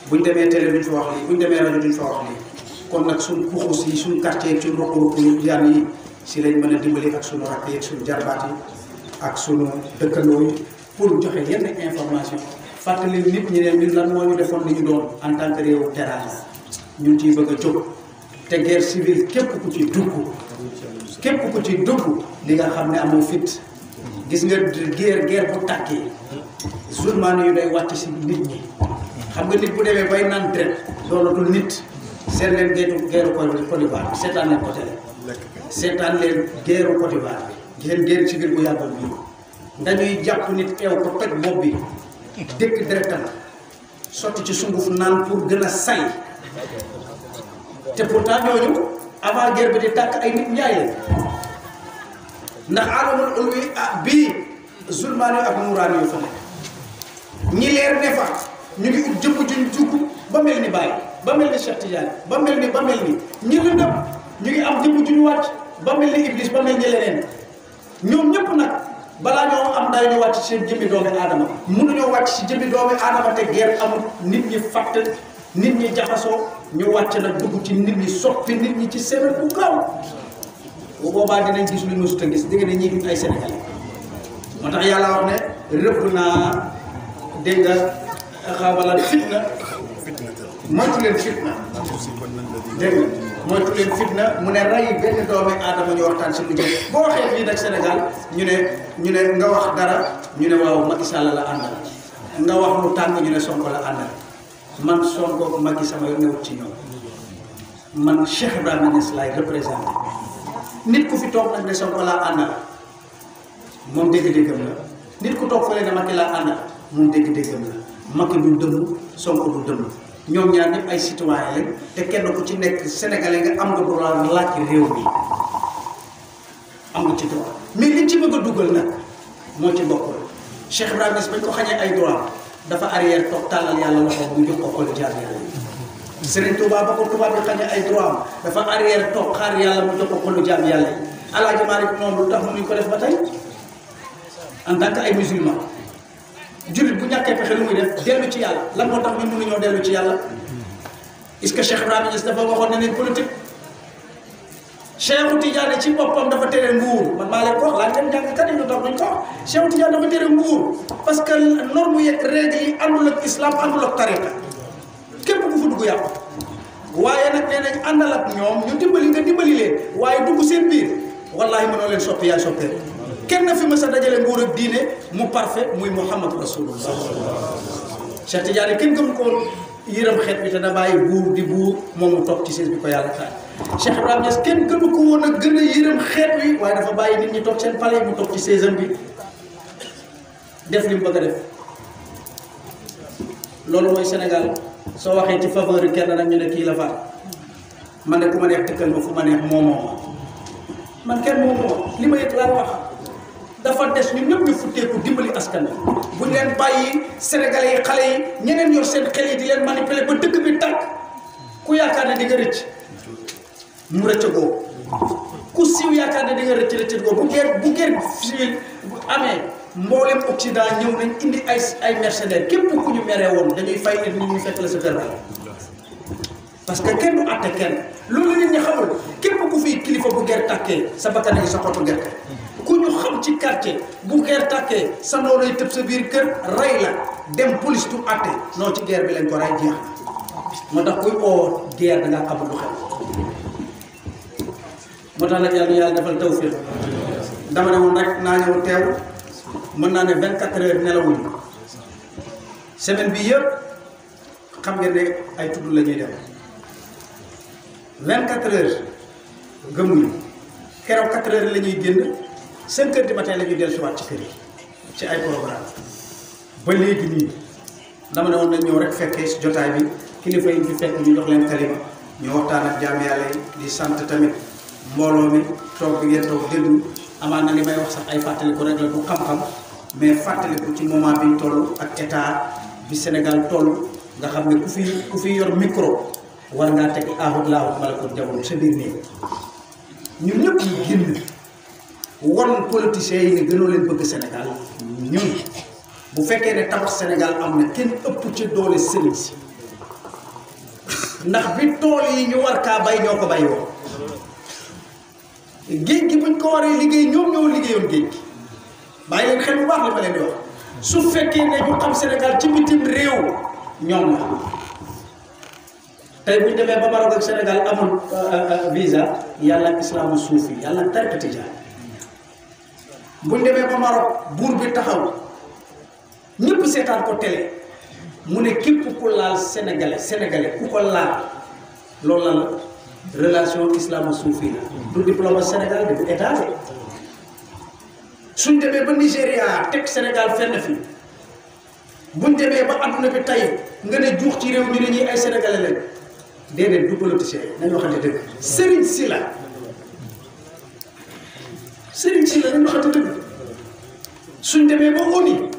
buñ demee télé duñ fa wax lii buñ demee rajo duñ fa wax lii kon nag suñ kuxus yi suñ quartier suñ ruq-ruq yi yan yi si lañ mën a dimbali ak suñu rakk yi ak suñu jarbaat yi ak suñu dëkkandoo yi pour joxe yenn information fàttali nit ñi ne ñun lan moo ñu defoon li ñu doon en tant que réewu teranga ñu ngi ciy bëgg a jóg te guerre civile képp ku ci dugg li nga xam ne amoo fit gis nga guerre bu tàkkee zulmaani yu day wàcc si nit ñi xam nga nit bu demee bay naan deret doonatul nit seet leen guerre Côte d'Ivoire bi seetaan leen ko télé seetaan leen guerre Côte d'Ivoire bi ngeen guerre civile bu yàggoon bii dañuy jàpp nit eew ko toj bopp bi dëkk deretam sotti ci sunguf naan pour gën a say te pourtant ñooñu avant guerre bi di tàkk ay nit njaay la ndax alamul ulwi bii zulmaani ak nuraani yu fa nekk ñi leer ne fa ñu ngi ut jëmm juñ dugg ba mel ni Baye ba mel ni Cheikh Tidiane ba mel ni ñi lëndëm ñu ngi am jëmm juñ wàcc ba mel ni Iblis ba mel ni leneen ñoom ñëpp nag balaa ñoo am day ñu wàcc ci seen jëmmi doomi aadama mënuñoo wàcc ci jëmmi doomi aadama te guerre amul nit ñi fàtt nit ñi jaxasoo ñu wàcc nag dugg ci nit ñi soppi nit ñi ci semaine bu gaaw bu boobaa dinañ gis lu mësut a gis dégg ne ñii duñ ay Sénégalais moo tax yàlla wax ne rëbb naa dégg nga xawala fitna moytu leen fitna dégg nga moytu leen fitna mu ne rey benn doomi aadama ñu waxtaan si lu jëm boo waxee fii nag Sénégal ñu ne nga wax dara ñu ne waaw Macky Sall la àndal nga wax lu tàng ñu ne Sonko la àndal man Sonko Macky sama yoon newut ci ñoom man Cheikh Ibrahima Niass laay représenté nit ku fi toog nag ne Sonko laa àndal moom dégg-déggam la nit ku toog fële ne Macky laa àndal moom dégg-déggam la Macky du dëmm Sonko du dëmm ñoom ñaar ñëpp ay citoyen lañ te kenn ku ci nekk sénégalais nga am nga droit laaj réew mi am nga ci droit mais liñ ci bëgg a dugal nag moo ci bokkul Cheikh Ibrahima Niass bañ ko xañee ay droit dafa arrière toog tàllal yàlla loxo mu jox ko xolu jaar yàlla Serigne Touba ba ko tubaab bi xañee ay droit am dafa arrière toog xaar yàlla mu jox ko xolu jaam yàlla yi Alaaji Maalik noonu lu tax mënuñ ko def ba tey en tant que ay musulman jullit bu ñàkkee pexe lu muy def dellu ci yàlla lan moo tax ñun mënuñoo dellu ci yàlla est-ce que Cheikh Ibrahima Niass dafa waxoon ne leen politique Cheikh Tidiane ci boppam dafa tere nguur man maa leen ko wax laa leen jàngkat yi lu tax duñ ko wax Cheikh Tidiane dafa tere nguur parce que norme yeeg règle yi àndul ak islam àndul ak tariqa képp ku fa dugg yàqu waaye nag nee nañ àndal ak ñoom ñu dimbali nga dimbali leen waaye dugg seen biir wallaahi mënoo leen soppi yaay soppee kenn fi ma sa dajale nguur ak diine mu parfait muy Muhammad Rasulullah Cheikh Tidiane kenn gëm ko yërëm xeet bi te da bàyyi buur di buur moom mu toog ci sées bi ko yàlla taal Cheikh Ibrahima Niass kenn gënu ko woon a gën a yërëm xeet wi waaye dafa bàyyi nit ñi toog seen palais mu toog ci séesam bi def li mu bëgg a def loolu mooy Sénégal soo waxee ci faveur kenn nag ñu ne kii la faat man de ku ma neex tëkkal ma fu ma neex moomoo man kenn moomoo li ma yëg laa wax dafa des ñun ñëpp ñu futteeku dimbali askan wi bu ñu leen bàyyi sénégalais yi xale yi ñeneen yor seen xel yi di leen manipuler ba dëkk bi tàkk ku yaakaar ne di nga rëcc mu rëcc goo ku siiw yaakaar ne di nga rëcc goo bu guerre civile bu amee mboolem Occident ñëw nañ indi ay mercenaires képp ku ñu meree woon dañuy fay nit ñi ñu fekk la sa kër parce que kenn du àtte kenn loolu nit ñi xamul képp ku fi kilifa bu guerre tàkkee sa bakkan gi sa xottu gerte ku ñu xam ci quartier bu guerre tàkkee sa noonu lay tëb sa biir kër rey la dem police du àtte non ci guerre bi lañ ko rey jeex moo tax kuy oo guerre da ngaa xamul lu xew moo tax nag yàlla defal tawfiq dama ne woon rek naa ñëw teew mën naa ne 24 heures nelawuñu semaine bi yëpp xam ngeen ne ay tudd la ñuy def 24 heures gëmuñu keroog 4 heures la ñuy génn 5 heures du matin la ñuy dellusiwaat ci kër yi ci ay programme ba léegi nii dama ne woon nañ ñëw rek fekkee si jotaay bi kilifa yi fi fekk ñu jox leen kalima ñu waxtaan ak jaam yàlla yi di sant tamit mbooloo mi toog bi ngeen toog déglu amaan na li may wax sax ay fàttaliku rek la du xam-xam mais fàttaliku ci moment bi ñu toll ak état bi Sénégal toll nga xam ne ku fi yor micro war ngaa teg aahut laahut malakut jabul sa biir néeg ñun ñëpp ñu génn wan politiciens yi ne gënoo leen bëgg Sénégal ñun bu fekkee ne tabax Sénégal am na kenn ëpp ci doole sëriñ si ndax bi tool yi ñu war kaa bay ñoo ko bay woo géej gi buñ ko waree liggéey ñoom ñoo liggéeyoon géej gi bàyyi leen xel bu baax la ma leen di wax su fekkee ne ñu xam Sénégal ci bitim réew ñoom la tey buñ demee ba Maroc ak Sénégal amul visa yàlla ak islaamu suufi yàlla ak tariqa tijaan buñ demee ba Maroc buur bi taxaw ñëpp seetaan ko télé mu ne képp ku laal sénégalais ku ko laal loolu lan la relation islamo suufi la du diplôme Sénégal du état de suñ demee ba Nigéria teg Sénégal fenn fi buñ demee ba adduna bi tey nga ne juux ci réew mi ne ñi ay sénégalais lañ déedéet du politicien nañu waxante dëgg sëriñ si la nañu waxante dëgg suñ demee ba ONU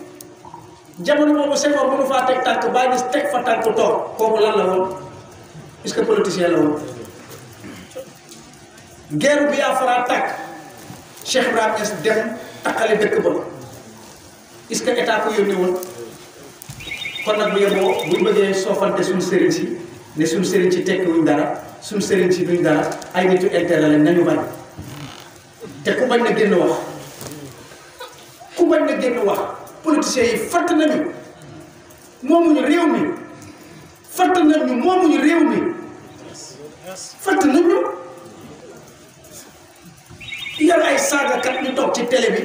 jamono boobu Senghor mënu faa teg tànk bàyyi gis teg fa tànk toog kooku lan la woon est-ce que politicien la woon guerre Biafra tàkk Cheikh Ibrahima Niass dem takkale dëkk ba est-ce que état ko yónnee woon kon nag bu yeboo buñ bëggee soofante suñu sëriñ si ne suñu sëriñ si tekki wuñ dara suñu sëriñ si duñ dara ay nitu intérêt lañ nañu bañ te ku bañ na génn wax politiciens yi fatt nañu moomuñu réew mi fatt nañu yar ay saagakat ñu toog ci télé bi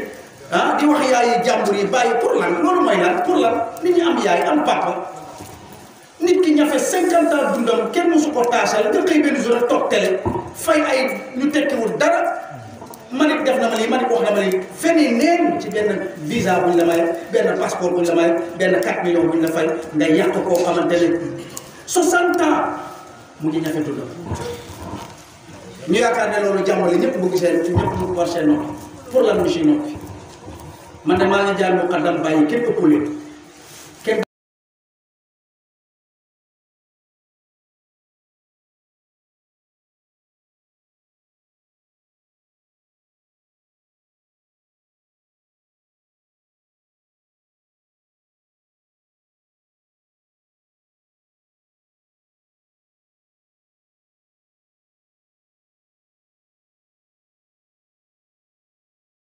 di wax yaayi jàmbur yi bàyyi pour lan loolu mooy lan pour lan nit ñi am yaay am papa nit ki ñafe 50 ans dundam kenn musu ko taasal nga xëy benn jour toog télé fay ay ñu tekkiwul dara manit def na ma lii manit wax na ma lii fenn neen ci benn visa buñ la may benn passeport buñ la may benn 4 millions buñ la fay nga yàq koo xamante ne 60 ans mu ngi ñafe dundam ñu yaakaar ne loolu jàmbale ñëpp bëgg seen war seen noppi pour lan ñu si noppi man de maa ngi jaar muqaddam bàyyi képp ku leen